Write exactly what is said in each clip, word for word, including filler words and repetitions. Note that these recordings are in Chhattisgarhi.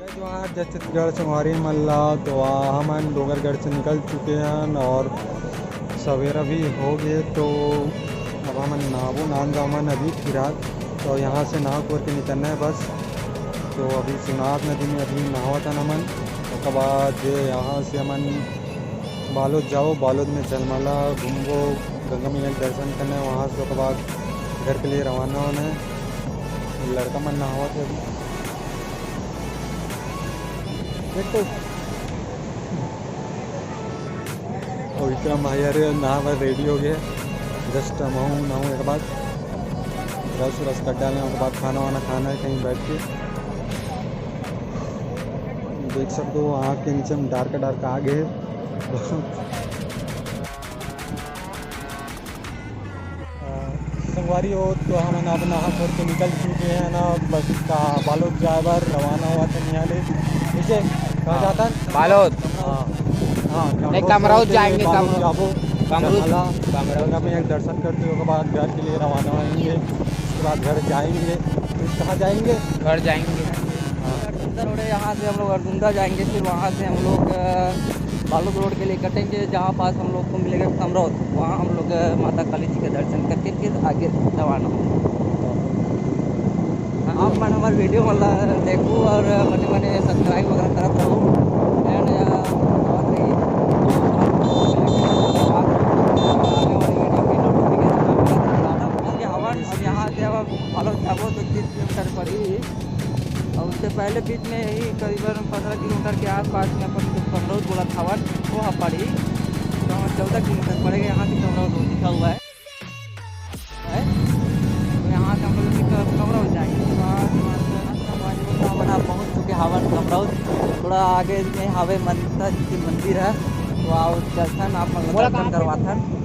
जोहार जय छत्तीसगढ़ संगवारी मन ला। तो आ, हमन डोंगरगढ़ से निकल चुके हन और सवेरा भी हो गए। तो अब हमन नहाबो, नहान जावन अभी फिलहाल। तो यहाँ से नहा खोर के निकलना है बस। तो अभी शिवनाथ नदी में अभी नहावत हन हमन। ओकर बाद यहाँ से हमन बालोद जाओ, बालोद में झलमला घूमबो, गंगा मैया के दर्शन करना है, वहाँ से ओकर बाद घर के लिए रवाना होना है। लड़का मन नहावत है अभी। देख तो, और विक्रम भाई अरे नहा बर रेडी हो गए। जस्ट नहाऊँ नहाऊँ एक बार, ब्रश व्रश कर डालें, ओकर बाद खाना वाना खाना है कहीं बैठ के। देख सकते हो आँख के नीचे में डार्क डार्क आ गए। संगवारी हो, तो हमन अब नहा खोर के निकल चुके हैं ना, बस का बालोद जाए बर रवाना हुआ था निहाले। ठीक है, कहाँ हाँ। जाता है? बालोद। हाँ, हाँ, नहीं, कमरौद से कमरौद जाएंगे, बालोद कमरौद। जाबो। कमरौद, जंगला, कमरौद। जंगला में एक दर्शन करते हुए के बाद घर के लिए रवाना होंगे। उसके बाद घर जाएंगे। फिर कहाँ जाएंगे? घर जाएंगे। हाँ। अर्जुंदा रोड है, यहाँ से हम लोग अर्जुंदा जाएंगे, फिर वहाँ से हम लोग, अ, बालोद रोड के लिए कटेंगे, जहाँ पास हम लोग को मिलेगा कमरौद, वहाँ हम लोग, अ, माता काली जी के दर्शन करके फिर आगे रवाना होंगे। आप मन हमारे वीडियो वाला देखो और बने बने सब्सक्राइब वगैरह करत रहो। And, अ, और ये आने वाली वीडियो की नोटिफिकेशन आपको बताता हूँ। क्योंकि हवन अब यहाँ से अब बालोद जाबो तो तीस किलोमीटर पड़ी। और उससे पहले बीच में यही करीबन पन्द्रह किलोमीटर के आसपास में अपन जो कमरौद बोला था, वो पड़ी। तो हम चौदह किलोमीटर पड़ेगा यहाँ से कमरौद लिखा हुआ है। है। तो यहाँ से हम लोग की तरफ कमरौद जाएंगे। तो आज हमारे दोस्त हमारे दोस्त हमारा पहुँच चुके हवन कमरौद। थोड़ा आगे में हवे माता जी के मंदिर है, तो आओ दर्शन आप मन ला बोला दर्शन कहाँ पे? करवाथन।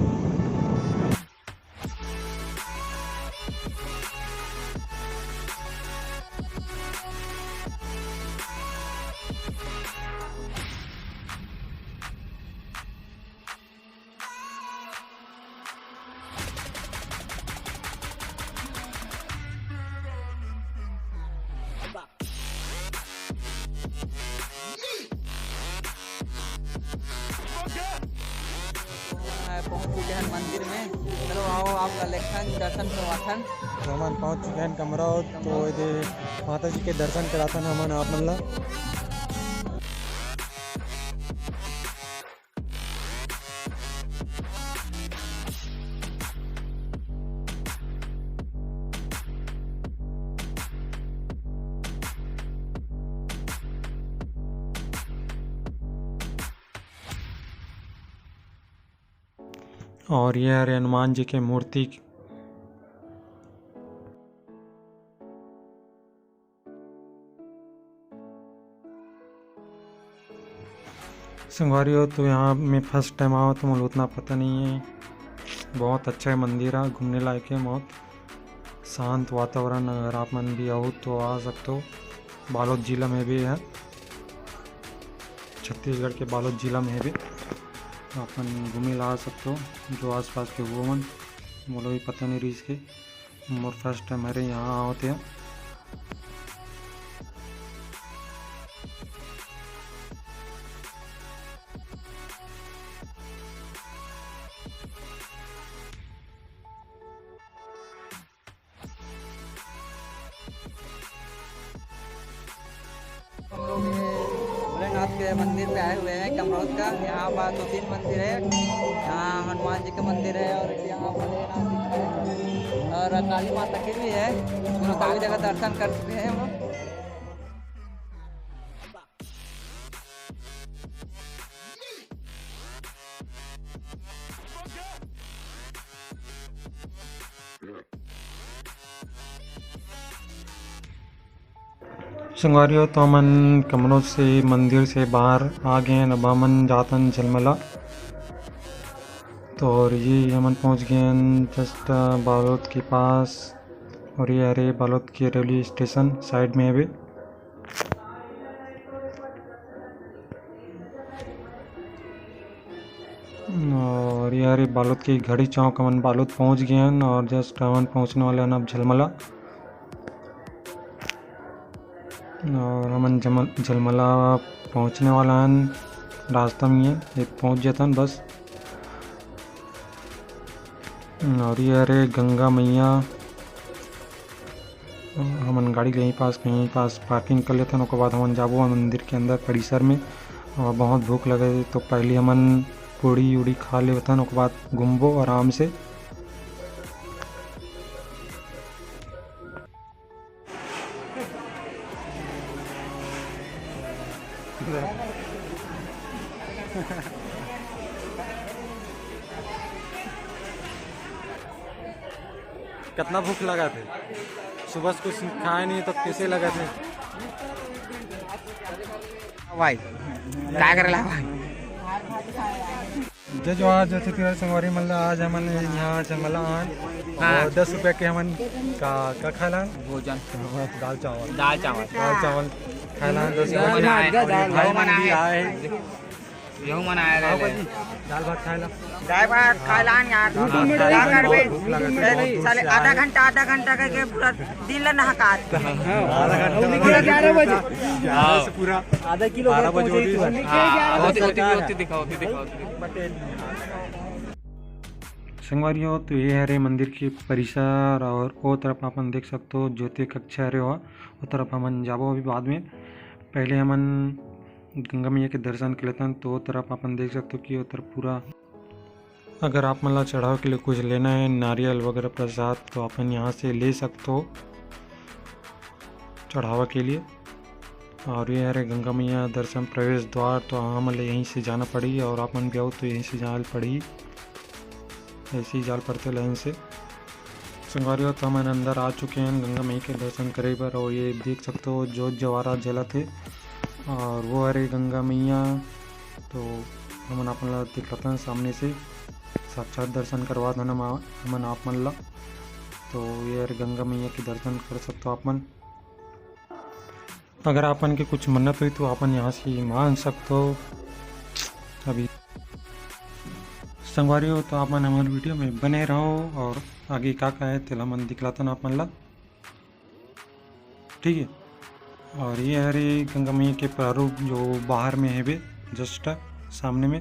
पहुंच चुके हैं मंदिर में। चलो आओ, आप कलेक्शन दर्शन करवाथन। तो हमन पहुंच चुके हैं कमरौद, तो ये माता जी के दर्शन कराथन हमन आप मन ला। और ये हरे हनुमान जी के मूर्ति। संगवारी हो, तो यहाँ मैं फर्स्ट टाइम आवा, तो मुझे उतना पता नहीं है। बहुत अच्छा है मंदिर, है घूमने लायक है, बहुत शांत वातावरण। अगर आप मन भी आओ तो आ सकते हो। बालोद जिला में भी है, छत्तीसगढ़ के बालोद जिला में भी अपन घूमे ला आ सकते हो। जो आसपास के वो मन, मोला भी पता नहीं रहीस के, मोर फर्स्ट टाइम हरे यहाँ आवत है। हम लोग ये भोलेनाथ के मंदिर पे आए हुए हैं कमरौद का। यहाँ पर दो तीन मंदिर है, यहाँ हनुमान जी का मंदिर है और यहाँ भोलेनाथ जी का है और काली माता के भी है। दोनों काली दर्शन कर चुके हैं हम लोग। संगवारी हो, तो हमन कमरौद से मंदिर से बाहर आ गए हैं। अब हमन जातन झलमला। तो और ये हमन पहुंच गए हैं जस्ट बालोद के पास। और ये हरे बालोद के रेलवे स्टेशन साइड में हवे। और ये हरे बालोद के घड़ी चौक, हमन बालोद पहुंच गए हैं और जस्ट हमन पहुंचने वाले हैं अब झलमला। और हमन जमल-, झलमला पहुँचने वाला हन, रास्ता में ये पहुँच जतन बस। और ये हरे गंगा मैया, हमन गाड़ी के यहीं पास, कहीं पास पार्किंग कर लेथन, ओकर बाद हमन जाबो मंदिर के अंदर परिसर में। और बहुत भूख लगे, तो पहले हमन पूड़ी उड़ी खा लेथन, ओकर बाद घूमबो आराम से। कितना भूख लगा थे, सुबह से कुछ खाए नहीं तो कैसे लगा थे? भाई, का करेला भाई? जय जोहार, जय छत्तीसगढ़ संगवारी मन ला। आज हमन यहाँ झलमला आन हाँ। और दस रुपया के हमन का, का खाए ला? भोजन। दाल चावल। दाल चावल। दाल चावल खाए ला, दस रुपया के। भाई मन भी आए। यहू मन आए रहे। दाल भात खाए ला। दाल भात खाए ला यार। हाँ, का करबे? भूख लगा है। साले आधा घंटा, आधा घंटा करके पूरा दिन ला नहकात। आधा घंटा। ग्यारह बजे। ग्यारह से पूरा आधा किलो बारह बजे होती है। हाँ, होती, होती, होती दिखाओ, होती दिखाओ, होती दिखाओ। संगवारी हो, तो ये हरे मंदिर के परिसर और ओ तरफ अपन देख सकते हो ज्योति कक्ष हरे हो, ओ तरफ हमन जाबो अभी बाद में। पहले हमन गंगा मैया के दर्शन कर लेथन। तो ओ तरफ अपन देख सकते हो कि ओ तरफ पूरा, अगर आप मन ला चढ़ावे के लिए कुछ लेना है, नारियल वगैरह प्रसाद, तो अपन यहाँ से ले सकते हो चढ़ावा के लिए। और ये हरे गंगा मैया दर्शन प्रवेश द्वार, तो हमन ला यहीं से जाना पड़ी और आप मन भी आओ तो यहीं से जाना पड़ी, ऐसे ही जाल पड़ते लाइन से। संगवारी हो, तो हमन अंदर आ चुके हैं गंगा मैया के दर्शन करे बर। और ये देख सकते हो जोत जवारा जलत है और वो हरे गंगा मैया। तो हमन अपन ला दिखलाथन सामने से, साक्षात दर्शन करवा देना हमन आप मन ला। तो ये हरे गंगा मैया के दर्शन कर सकते हो आप मन। अगर आपन के कुछ मन्नत होही तो आपन यहाँ से मांग सकते हो। अभी संगवारी हो तो आपन हमारे वीडियो में बने रहो और आगे का का है तेला मन दिखलातन आपन ला, ठीक है। और ये हरे गंगा मैया के प्रारूप जो बाहर में है बे जस्ट सामने में।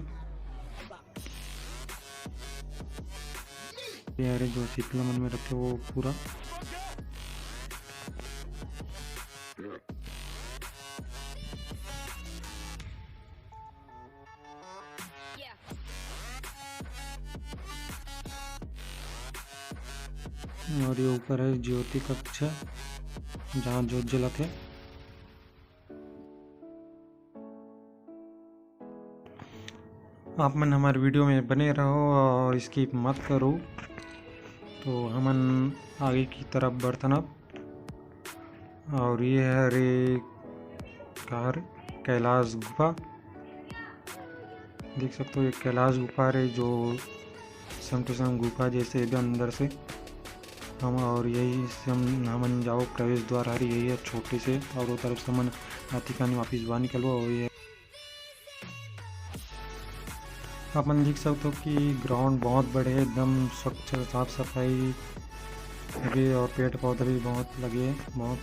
ये हरे जो शीतला मन में रखे वो पूरा। और ये ऊपर है ज्योति कक्ष, जहाँ ज्योत जलाते। आप मन हमारे वीडियो में बने रहो और स्किप मत करो। तो हमन आगे की तरफ बढ़थन अब। और ये हरे कार कैलाश गुफा, देख सकते हो ये कैलाश गुफा हरे जो same to same गुफा जैसे एकदम अंदर से हम, और यही से हम, हमन जाओ प्रवेश द्वार हरे यही है छोटे से, और वो तरफ से हमन आती कहानी वापिस बाहर निकलबो। और ये अपन देख सकते हो कि ग्राउंड बहुत बड़े है, एकदम स्वच्छ, साफ सफाई भी और पेड़ पौधे भी बहुत लगे हैं, बहुत